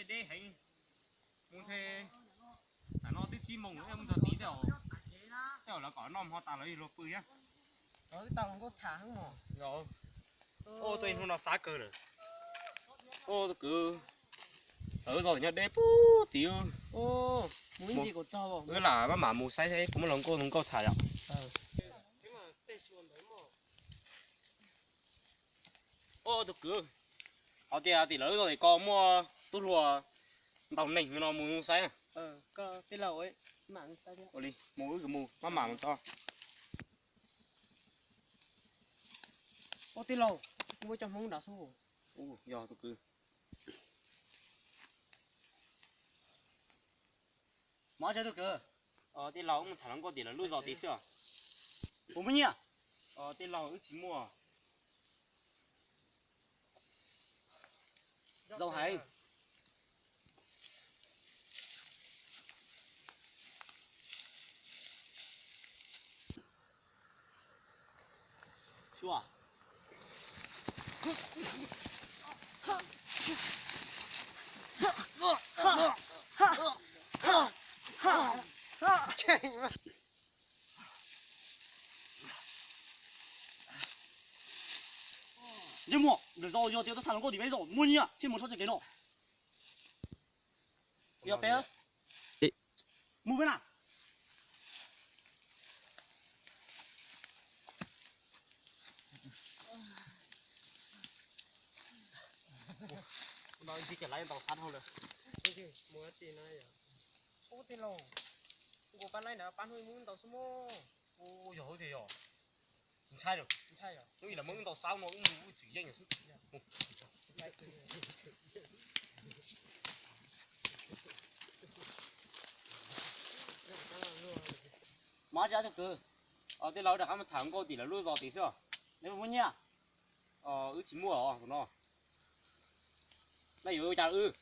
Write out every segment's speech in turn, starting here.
Deb heev. Mus ntshe tam no twb tsib moos lawm, mus txog tid tej zaum lawv kom noj hmo tas lawv yuav luag pw thiab. Wb tau hluas nkauj tham heev mos. Ua tuaj ib hnub no xav kawg lawm. Ua tus kwv, lawv zos nyob deb pub tid. Mus ib ntsis kom txog, wb lam maj mam mus saib saib puas muaj hluas nkauj hluas nkauj tham yom. Ua tus kwv, hos tias tim lawv zos tim ko muaj tub hluas ntaus neeg no mus saib na. Ua li, mus wb mus maj mam mus tso. Ua tij laug, muaj cov Hmoob nrad xwb. Yog tus kwv. Mov tsav tus kwv. Tij laug, wb mus tham hluas nkauj tim lawv lub zos tid xwb os. Puas muaj nyiaj? Tij laug, wb tsis muaj. Zoo heev. Ntsej muag, lawv zos yog tias tuaj tham hluas nkauj tim peb zos muaj nyiaj thiaj mus txhob txhia kev no. Yog peb mus peb na. Ntau ntsis ces lawv ntau sab dhau lawm. Ub, tij laug, kuv pab laib ntawd pab hnub ib hnub ntau xwb mog. Ub, yog tias yog. Tsis ntshai lawm. Ntshai os. Hnub ib los muab wb ntau sab no wb mus wb tsis yeej xwb. Mov tsav tus kwv. Tij laug, rov qab mus tham nkauj tim lawv lub zos tid xwb. Neb puas muaj nyiaj? Wb tsis muaj os tus no. Neb yuav ua cas wb?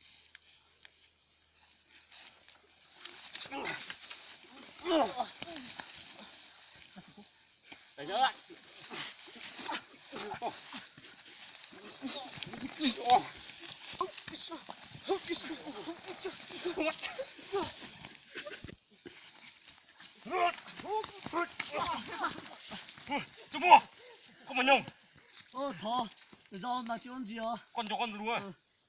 Tsis muaj, koj mus nyob. Thov, zos mas tsis ua ntxiv os. Koj nco koj lus,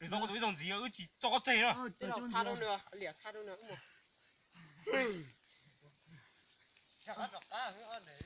zos koj tus ib zaug ntxiv wb tsis tso koj tseg na.